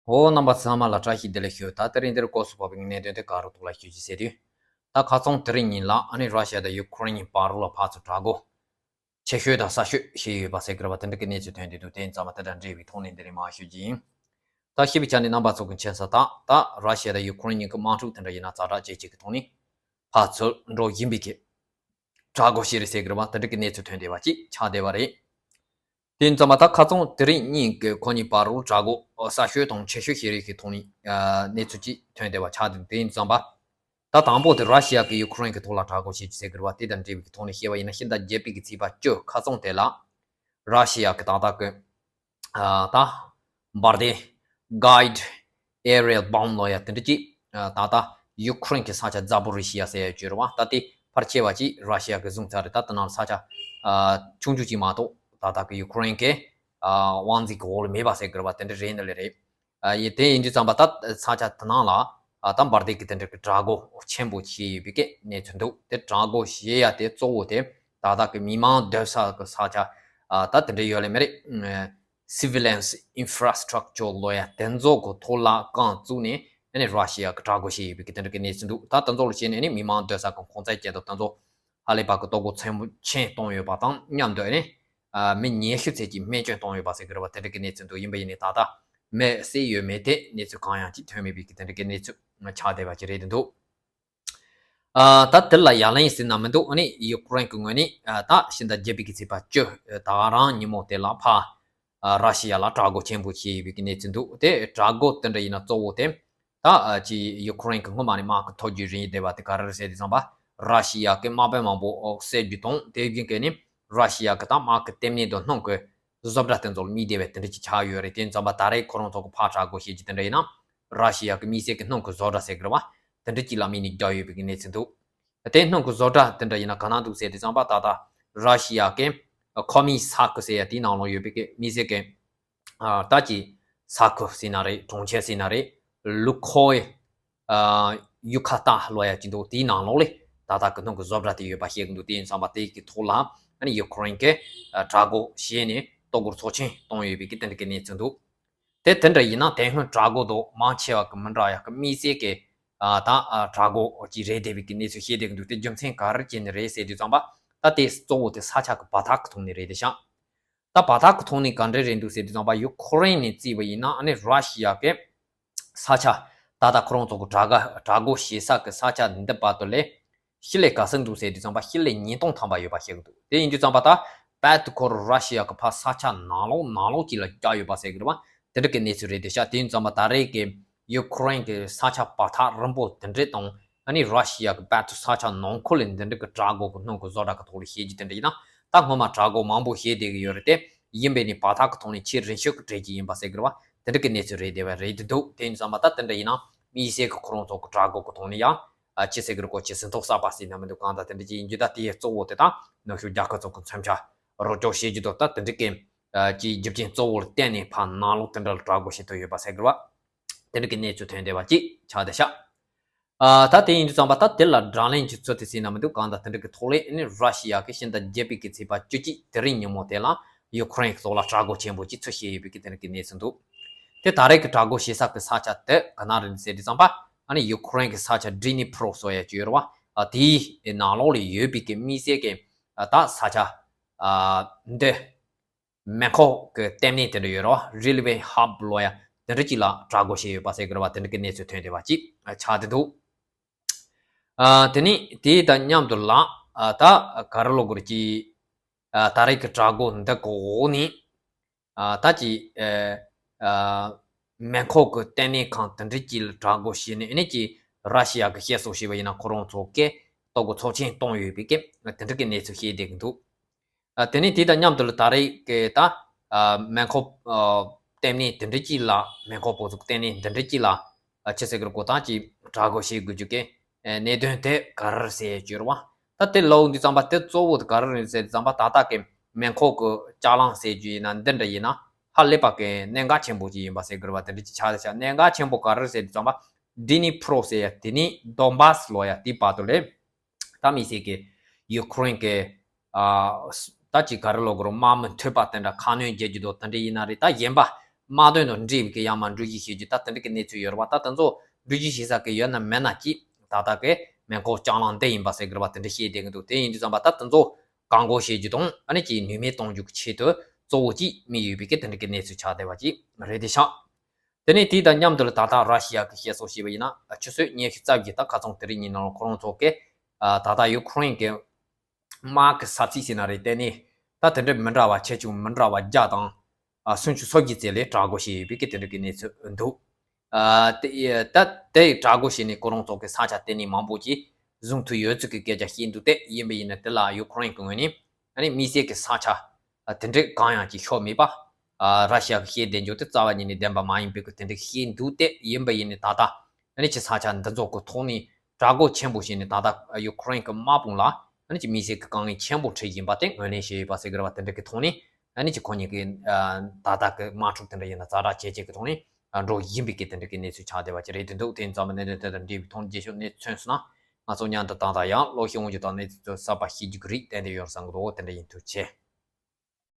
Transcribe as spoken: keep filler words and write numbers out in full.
འོ། རྣམ་པ་ཚང་མ་ལ་བཀྲ་ཤིས་བདེ་ལེགས་ཞུ། ད་དེ་རིང་འདིར་སྐོར་སུ་བབས་པའི་གནད་དོན་དེ་ག་རུ་ཐུགས་ལ་ཞུ་རྒྱུ་ཟེར་དུས། ད་ཁ་སང་དེ་རིང་ཉིན་ལ་ཨ་ནི་ར་ཤི་ཡ་དང་ཡུ་ཁུ་རེན་གཉིས་བར་ལ་ཕར་ཚུར་དྲག་རྒོལ་ཆེ་ཤོས་དང་གསར་ཤོས་ཞིག་ཡོད་པ་ཟེར་གི་རེད་པ། དེ་འདྲ་གི་གནས་ཚུལ་ཐོན་བསྡད་འདུག་དེ་ཡིན་ཙང་མ་དེ་དང་འབྲེལ་བའི་ཐོག་ནས་འདི་རིང་མར་ཞུ་རྒྱུ་ཡིན། ད་ཞིབ་པའི་ཆ་ནས་རྣམ་པ་ཚོ་གི་མཁྱེན་གསལ་དང་ད་ར་ཤི་ཡ་དང་ཡུ་ཁུ་རེན་གཉིས་ཀྱི་དམག་འཁྲུག་དེ་འདྲ་ཡིན་ན་ཛ་དྲག་ཇེ་ཆེ་གི་ཐོག་ནས་ཕར་ཚུར་འགྲོ་བཞིན་པའི་གི་དྲག་རྒོལ་ཞིག་རེད་ཟེར་གི་རེད་པ། དེ་འདྲ་གི་གནས་ཚུལ་ཐོན་བསྡད་པ་ཅིག་ཆགས་བསྡད་པ་རེད། དེ་ཡིན་ཙང་མ་ད་ཁ་སང་དེ་རིང་ཉིན་གྱི་ཁོ་གཉིས་བར་རུ་དྲག་རྒོལ་གསར་ཤོས་དང་ཆེ་ཤོས་ཤིག་རེད་ཀྱི་ཐོག་ནས་ཨ་གནས་ཚུལ་ཅིག་ཐོན་བསྡད་པ་ཆགས་འདུག་དེ་ཡིན་ཙང་པ། ད་དང་པོ་དེ་ར་ཤི་ཡ་གིས་ཡུ་ཁུ་རེན་གྱི་ཐོག་ལ་དྲག་རྒོལ་བྱེད་རྒྱུ་ཟེར་གི་རེད་པ། དེ་དང་འབྲེལ་བའི་གི་ཐོག་ནས་བཤད་པ་ཡིན་ན་ཕྱི་ཟླ་བརྒྱད་པའི་གི་ཚེས་པ་བཅུ་ཁ་སང་དེ་ལ་ར་ཤི་ཡ་གི་ཏག་ཏག་གི་ཨ་ད་འབར་མདེལ་guided aerial bomb ལབ་ཡ་དེ་འདྲ་ཅིག་ཨ་ད་ལྟ་ཡུ་ཁུ་རེན་གྱི་ས་ཆ་ཛ་པོ་རི་ཤི་ཡ་ཟེར་ཡ་ཅིག་ཡོད་རེད་པ། ད་དེ་ཕལ་ཆེ་བ་ཅིག་ར་ཤི་ཡ་གིས་བཟུང་ཚར་རེད། ད་དེ་ནང་ས་ཆ་ཨ་ཆུང་ཆུང་ཅིག་མ་གཏོགས་ད་ལྟ་གི་ཡུ་ཁུ་རེན་གྱི་ཨ་དབང་འཛིན་གྱི་འོག་ལ་མེད་པ་ཟེར་གི་རེད་པ། དེ་འདྲ་རེད་ནི་ལས་རེད། ཨ་ཡི་དེ་ཡིན་དུས་ཙམ་པ་ད་ས་ཆ་དེ་ནང་ལ་ཨ་ད་འབར་མདེལ་གྱི་དེ་འདྲ་གི་དྲག་རྒོལ་ཆེན་པོ་བྱས་ཡོད་པའི་གི་གནས་ཚུལ་འདུག་དེ་དྲག་རྒོལ་བྱེད་ཡ་དེ་གཙོ་བོ་དེ་ད་ལྟ་གི་མི་མང་སྡོད་ས་གི་ས་ཆ་ཨ་ད་དེ་འདྲ་ཡོད་ལེ་མ་རེད། civilians infrastructure ལབ་ཡ་དེ་ཚོ་གི་ཐོག་ལ་རྐང་བཙུགས་ནས་ཨ་ནི་ར་ཤི་ཡ་གི་དྲག་རྒོལ་བྱས་ཡོད་པའི་གི་དེ་འདྲ་གི་གནས་ཚུལ་འདུག་ད་དེ་ཚོ་ལ་བྱས་ནས་ཨ་ནི་མི་མང་སྡོད་ས་གི་གོང་ཚད་ཅན་དང་དེ་ཚོ་ཧ་ལས་པ་གི་ལྟོ་གོས་ཚབས་ཆེན་བཏང་ཡོད་པ་དང་མཉམ་དུ་ཨ་ནི་ཨ་མི་ཉི་ཤུ་ཙམ་གྱིས་རྨས་སྐྱོན་བཏང་ཡོད་པ་ཟེར་གི་རེད་པ། དེ་འདྲ་གི་གནས་ཚུལ་འདུག་ཡིན་པ་ཡིན་ནའི་ད་ལྟ་མི་བསད་ཡོད་མེད་དེ་གནས་ཚུལ་གང་ཡང་ཅིག་ཐོན་མེད་པའི་གི་དེ་འདྲ་གི་གནས་ཚུལ་ཆགས་བསྡད་པ་ཅིག་རེད་འདུག་ཨ་ད་དེ་ལ་ཡ་ལན་ཟེར་ན་མི་འདུག་ཨ་ནི་ཡུ་ཀེ་རེན་གྱི་ངོས་ནས་ཨ་ད་ཕྱི་ཟླ་བརྒྱད་པའི་གི་ཚེས་པ་བཅུ་ད་ག་རང་ཉིན་མོ་དེ་ལ་ཕར་ཨ་ར་ཤི་ཡ་ལ་དྲག་རྒོལ་ཆེན་པོ་བྱས་ཡོད་པའི་གི་གནས་ཚུལ་འདུག་དེ་དྲག་རྒོལ་དེ་འདྲ་ཡིན་ན་གཙོ་བོ་དེ་ད་ཨ་ཅི་ཡུ་ཀེ་རེན་གྱི་སྔོན་མ་ནས་དམག་གི་མཐོ་རྒྱུགས་རིམ་བསྡད་པ་དེ་ག་རེ་རེད་ཟེར་དུས་ཙམ་པ་ར་ཤི་ཡ་གི་དམག་དཔོན་མང་པོ་བསད་རྒྱུ་དང་དེ་བཞིན་གི་ནི་ར་ཤི་ཡ་གི་ད་དམག་གི་ལྟེ་གནས་དང་སྣུམ་གི་བཟོ་གྲྭ་དེ་ཚོ་ལ་རྨས་བསྡད་པའི་དེ་འདྲ་ཅིག་ཆགས་ཡོད་རེད། དེ་ཙམ་པ་ད་རེས་ཁོ་རང་ཚོ་གི་ཕར་དྲག་རྒོལ་བྱེད་རྒྱུ་དེ་འདྲ་ཡིན་ན་ར་ཤི་ཡ་གི་དམིགས་བསལ་གྱི་སྣུམ་གྱི་བཟོ་གྲྭ་ཟེར་གི་རེད་བ། དེ་འདྲ་ཅིག་ལ་རྨས་ནས་བརྒྱབ་ཡོད་པའི་གནས་ཚུལ་འདུག་དེ་སྣུམ་གྱི་བཟོ་གྲྭ་དེ་འདྲ་ཡིན་ན་ག་ན་འདུག་ཟེར་དུས་ཙམ་པ་ད་ལྟ་ར་ཤི་ཡ་གི་ཁོ་མིའི་ས་ཁུལ་ཟེར་ཡ་དེའི་ནང་ལོགས་ཡོད་པའི་གི་དམིགས་བསལ་གྱི་ད་ཅི་ས་ཁུལ་ཟེར་ན་རེད། གྲོང་ཁྱེར་ཟེར་ན་རེད། ལུ་ཁོའི་ཡུ་ཁ་ཏ་ལབ་ཡ་ཅིག་འདུག་དེའི་ནང་ལོགས་ལ་ད་ལྟ་གི་སྣུམ་གྱི་བཟོ་གྲྭ་དེ་ཡོད་པ་བཤད་གི་འདུག་དེ་ཡིན་ཙང་པ་དེ་གི་ཐོག་ལ་ཨ་ནི་ཡུ་ཀེ་རེན་གྱི་དྲག་རྒོལ་བྱས་ནས་ལྟོ་གོས་ཚབས་ཆེན་བཏང་ཡོད་པའི་གི་དེ་འདྲ་གི་གནས་ཚུལ་འདུག་དེ་དེ་འདྲ་ཡིན་ན་དེ་སྔོན་དྲག་རྒོལ་དང་མང་ཆེ་བ་གི་མི་འདྲ་ཡ་གི་དམིགས་བསལ་གི་ད་དྲག་རྒོལ་ཅིག་རེད་བསྡད་པའི་གི་གནས་ཚུལ་བཤད་བསྡད་གི་འདུག་དེ་རྒྱུ་མཚན་ག་རེ་བྱས་ནས་རེད་ཟེར་དུས་ཙམ་པ་ད་དེ་གཙོ་བོ་དེ་ས་ཆ་གི་བར་ཐག་གི་ཐོག་ནས་རེད་དེ་ཤག་ད་བར་ཐག་གི་ཐོག་ནས་ག་འདྲ་རེད་འདུག་ཟེར་དུས་ཙམ་པ་ཡུ་ཁུ་རེན་ནས་བརྩིས་པ་ཡིན་ན་ཨ་ནི་ར་ཤི་ཡ་གི་ས་ཆ་ད་ལྟ་ཁོ་རང་ཚོ་གི་དྲག་དྲག་རྒོལ་བྱེད་ས་གི་ས་ཆ་འདི་བར་དུ་ལས་ཤི་ལེ་ག་ཚོད་འདུག་ཟེར་དུས་ཙམ་པ་ཤི་ལེ་ཉིས་སྟོང་ཐམ་པ་ཡོད་པ་བཤད་གི་འདུག་དེ་ཡིན་དུས་ཙམ་པ་ད་བར་དུ་ཁོ་ར་ཤི་ཡ་གི་ཕར་ས་ཆ་ནང་ལོགས་ནང་ལོགས་ཅིག་ལ་བརྒྱབ་ཡོད་པ་ཟེར་གི་རེད་བ། དེ་འདྲ་གི་གནས་ཚུལ་རེད་དེ་ཤག་དེ་ཡིན་ཙམ་པ་ད་རེས་གི་ཡུ་ཁུ་རེན་གྱི་ས་ཆ་བར་ཐག་རིང་པོ་དེ་འདྲས་དང་ཨ་ནི་ར་ཤི་ཡ་གི་བར་དུ་ས་ཆ་ནང་ཁུལ་ལ་འདི་འདྲ་གི་དྲག་རྒོལ་གི་སྣུམ་གི་བཟོ་གྲྭ་གི་ཐོག་ལ་བྱེད་རྒྱུ་དེ་འདྲ་ཡིན་ན་ད་སྔོན་མ་དྲག་རྒོལ་མང་པོ་བྱས་བསྡད་གི་ཡོད་རེད་དེ། ཡིན་པས་ནི་བར་ཐག་གི་ཐོག་ནས་ཆེས་རིང་ཤོས་ཀྱི་གྲས་ཅིག་ཡིན་པ་ཟེར་གི་རེད་བ། དེ་འདྲ་གི་གནས་ཚུལ་རེད་བསྡད་པ་རེད་དེ་འདུག་དེ་ཡིན་ཙམ་པ་ད་དེ་འདྲ་ཡིན་ན་དམིགས་བསལ་གི་ཁོ་རང་ཚོ་གི་དྲག་རྒོལ་གི་ཐོག་ནས་ཡང་ཨ་ཅི་ཟེར་གི་རེད་གོ་ཅི་ཟིན་ཐོ་གསར་པ་ཟེར་ན་མི་འདུག་གང་ལྟར་དེ་འདྲ་ཅིག་ཡིན་རྒྱུ་ད་དེའི་གཙོ་བོ་དེ་དང་ནུབ་ཕྱོགས་རྒྱལ་ཁབ་ཚོ་གི་མཚོན་ཆ་རོགས་སྐྱོར་བྱེད་རྒྱུ་དང་ད་དེ་འདྲ་གི་ཨ་ཅིག་རྒྱུ་རྐྱེན་གཙོ་བོ་ལ་བརྟེན་ནས་ཕར་ནང་ལོགས་དེ་འདྲ་ལ་དྲག་རྒོལ་བྱེད་ཐུབ་ཡོད་པ་ཟེར་གི་རེད་བ། དེ་འདྲ་གི་གནས་ཚུལ་ཐོན་བསྡད་པ་ཅིག་ཆགས་བསྡད་ཤག་ཨ་ད་དེ་ཡིན་དུས་ཙམ་པ་ད་དེ་ལ་དྲང་ལན་གྱི་ཚུལ་དེ་ཟེར་ན་མི་འདུག་གང་ལྟར་དེ་འདྲ་གི་ཐོག་ལས་ནི་ར་ཤི་ཡ་གི་ཕྱི་ཟླ་བརྒྱད་པའི་གི་ཚེས་པ་བཅུ་གཅིག་དེ་རིང་ཉིན་མོ་དེ་ལ་ཡུ་ཁུ་རེན་གྱི་ཐོག་ལ་དྲག་རྒོལ་ཆེན་པོ་ཅིག་ཚུར་བྱས་ཡོད་པའི་གི་དེ་འདྲ་གི་གནས་ཚུལ་འདུག་དེ་ད་རེས་ཀྱི་དྲག་རྒོལ་བྱེད་ས་གི་ས་ཆ་དེ་ག་ན་རེད་ཟེར་དུས་ཙམ་པ་ཨ་ནི་ཡུ་ཁུ་རེན་གྱི་ས་ཆ་ཌི་ནི་ཕྲོ་ཟེར་ཡ་ཅིག་ཡོད་རེད་བ། ཨ་དེའི་ནང་ལོགས་ལ་ཡོད་པའི་གི་དམིགས་བསལ་གི་ཨ་ད་ས་ཆ་ཨ་འདི། མེ་འཁོར་གྱི་ལྟེ་གནས་དེ་འདྲ་ཡོད་རེད་བ། རེལ་ཝེ་ཧབ་ལབ་ཡ་དེ་འདྲ་ཅིག་ལ་དྲག་རྒོལ་བྱས་ཡོད་པ་ཟེར་གི་རེད་བ། དེ་འདྲ་གི་གནས་ཚུལ་ཐོན་བསྡད་པ་ཅིག་ཆགས་བསྡད་འདུག་ཨ་དེ་ནས་དེ་དང་མཉམ་དུ་ལ་ཨ་ད་ག་རེ་ལབ་དགོས་རེད་ཅིག་ཨ་ད་རེས་ཀྱི་དྲག་རྒོལ་འདི་གི་འོག་ནས་ཨ་ད་ཅིག་ཨ་ཨ་མེ་འཁོར་གྱི་ལྟེ་གནས་ཁང་དེ་འདྲ་ཅིག་ལ་དྲག་རྒོལ་བྱས་ནས་ཨ་ནི་ཅིག་ར་ཤི་ཡ་གི་བཤད་སྲོལ་བྱས་པ་ཡིན་ན་ཁོ་རང་ཚོ་གིས་ལྟོ་གོས་ཚབས་ཆེན་བཏང་ཡོད་པའི་གི་དེ་འདྲ་གི་གནས་ཚུལ་བཤད་བསྡད་ཀྱི་འདུག་ཨ་དེ་ནས་དེ་དང་མཉམ་དུ་ལ་ད་རེས་ཀྱི་ད་ཨ་མེ་འཁོར་ཨ་ལྟེ་གནས་དེ་འདྲ་ཅིག་ལ་མེ་འཁོར་པོ་ཚོ་གི་ལྟེ་གནས་འདི་འདྲ་ཅིག་ལ་ཨ་ཅི་ཟེར་གི་རེད་གོ་ད་ཅིག་དྲག་རྒོལ་བྱེད་དགོས་རྒྱུ་གི་ཨ་གནད་དོན་དེ་ག་རེ་རེད་ཟེར་ཡ་ཅིག་ཡོད་རེད་བ། ད་དེ་ལབ་དུས་ཙམ་པ་དེ་གཙོ་བོ་དེ་ག་རེ་རེད་ཟེར་དུས་ཙམ་པ་ད་ལྟ་གི་མེ་འཁོར་གི་ལྕགས་ལམ་ཟེར་རྒྱུ་ཡིན་ན་འདི་འདྲ་ཡིན་ན་ཧ་ལས་པ་གི་གནད་འགག་ཆེན་པོ་ཅིག་ཡིན་པ་ཟེར་གི་རེད་བ། དེ་འདྲ་ཅིག་ཆགས་བསྡད་ཤག་གནད་འགག་ཆེན་པོ་ག་རེ་རེད་ཟེར་དུས་ཙམ་པ་ཌི་ནི་ཕྲོ་ཟེར་ཡ་དེ་ནི་དོན་བཱ་སི་ལབ་ཡ་དེའི་བར་དུ་ལས། ད་དམིགས་བསལ་གྱི་ཡུ་ཁུ་རེན་གྱི་ཨ་ད་ཅིག་ག་རེ་ལབ་དགོས་རེད། དམག་མི་ཐོལ་པ་དེ་འདྲ་ཁ་སྣོན་བརྒྱབ་རྒྱུ་དང་དེ་འདྲ་ཡིན་ན་རེད། ད་གཞན་པ་ དམག་དོན་དང་འབྲེལ་བའི་གི་ཡང་མ་འགྲུལ་བཞུད་བྱེད་རྒྱུ་ད་དེ་འདྲ་གི་གནས་ཚུལ་ཡོད་རེད་བ། ད་དེ་ཚོ་འགྲུལ་བཞུད་བྱེད་ས་གི་ཡོད་ན་མེད་ན་ཅིག་ད་ལྟ་གི་མེ་འཁོར་ལྕགས་ལམ་འདི་ཡིན་པ་ཟེར་གི་རེད་བ། དེ་འདྲ་བཤད་བསྡད་གི་འདུག་དེ་ཡིན་དུས་ཙམ་པ་ད་དེ་ཚོ་བཀག་འགོག་བྱེད་རྒྱུ་དང་ཨ་ནི་ཅིག་ནུས་མེད་གཏོང་རྒྱུ་གི་ཆེད་དུ་གཙོ་བོ་ཅིག་དམིགས་ཡོད་པའི་གི་དེ་འདྲ་གི་གནས་ཚུལ་ཆགས་བསྡད་པ་ཅིག་རེད་དེ་ཤག་དེ་ནས་དེ་དང་མཉམ་དུ་ལ་ད་ལྟ་ར་ཤི་ཡ་གི་བཤད་སྲོལ་བྱས་པ་ཡིན་ན་ཆུ་ཚོད་ཉི་ཤུ་རྩ་བརྒྱད་ད་ཁ་སང་དེ་རིང་ཉིན་ནང་ཁོ་རང་ཚོ་གི་ད་ལྟ་ཡུ་ཁུ་རེན་གི་དམག་གི་ས་ཚིགས་ཟེར་ན་རེད། དེ་ནས་ད་དེ་འདྲ་མི་འདྲ་བ་ཆེ་ཆུང་མི་འདྲ་བ་བརྒྱ་དང་སུམ་ཅུ་སོ་བརྒྱད་ཙམ་ལ་བྲག་བརྐོ་བྱས་ཡོད་པའི་གི་དེ་འདྲ་གི་གནས་ཚུལ་འདུག་ཨ་དེ་ད་དེ་བྲག་བརྐོ་བྱས་ནས་ཁོ་རང་ཚོ་གི་ས་ཆ་དེ་ནས་མང་པོ་ཅིག་བཟུང་ཐུབ་ཡོད་ཚུལ་གི་སྐད་ཆ་བཤད་འདུག་དེ་ཡིན་པ་ཡིན་ན་དེ་ལ་ཡུ་ཁུ་རེན་གི་ངོས་ནས་ཨ་ནི་དམིགས་བསལ་གི་ས་ཆ་དེ་འདྲ་གང་ཡང་ཅིག་ཤོར་མེད་པ། ཨ་ར་ཤི་ཡ་གི་བཤད་བསྡད་རྒྱུ་དེ་རྩ་བ་ཉིད་ནས་བདེན་པ་མ་ཡིན་པའི་གི་དེ་འདྲ་བཤད་འདུག་དེ་ཡིན་པ་ཡིན་ནའི་ད་ལྟ་ཨ་ནི་ཅིག་ས་ཆ་འདི་ཚོ་གི་ཐོག་ནས་བྲག་བརྐོ་ཆེན་པོ་བྱས་ནས་ད་ལྟ་ཡུ་ཁུ་རེན་གི་དམག་དཔུང་ལ་ཨ་ནི་ཅིག་དམིགས་བསལ་གི་དཀའ་ངལ་ཆེན་པོ་འཕྲད་བཞིན་པ་དེ་ངོས་ལེན་བྱས་ཡོད་པ་ཟེར་གི་རེད་བ། དེ་འདྲ་གི་ཐོག་ནས་ཨ་ནི་ཅིག་ཁོ་གཉིས་ཀྱི་ད་ལྟ་གི་དམག་འཁྲུག་དེ་འདྲ་ཡིན་ན་ཛ་དྲག་ཇེ་ཆེ་གི་ཐོག་ནས་འགྲོ་བཞིན་པའི་གི་དེ་འདྲ་གི་གནས་ཚུལ་ཆགས་བསྡད་པ་ཅིག་རེད་དེ་འདུག་དེ་ཡིན་ཙང་གནད་དོན་དེ་དང་འབྲེལ་བའི་ཐོག་རྒྱས་ཤོག་གནས་ཚུལ་མཚོན་སོང་ན་ང་ཚོ་མཉམ་དུ་ཏག་ཏག་ཡང་ཀློག་ཤེས་འོང་རྒྱུ་དང་གནས་ཚུལ་ཚོ་གསར་པ་ཤེས་རྒྱུ་གི་རིགས་ཏན་ཏན་ཡོང་བསམ་གི་འདུག་དེ་འདྲ་ཡིན་ཐུགས་རྗེ་ཆེ།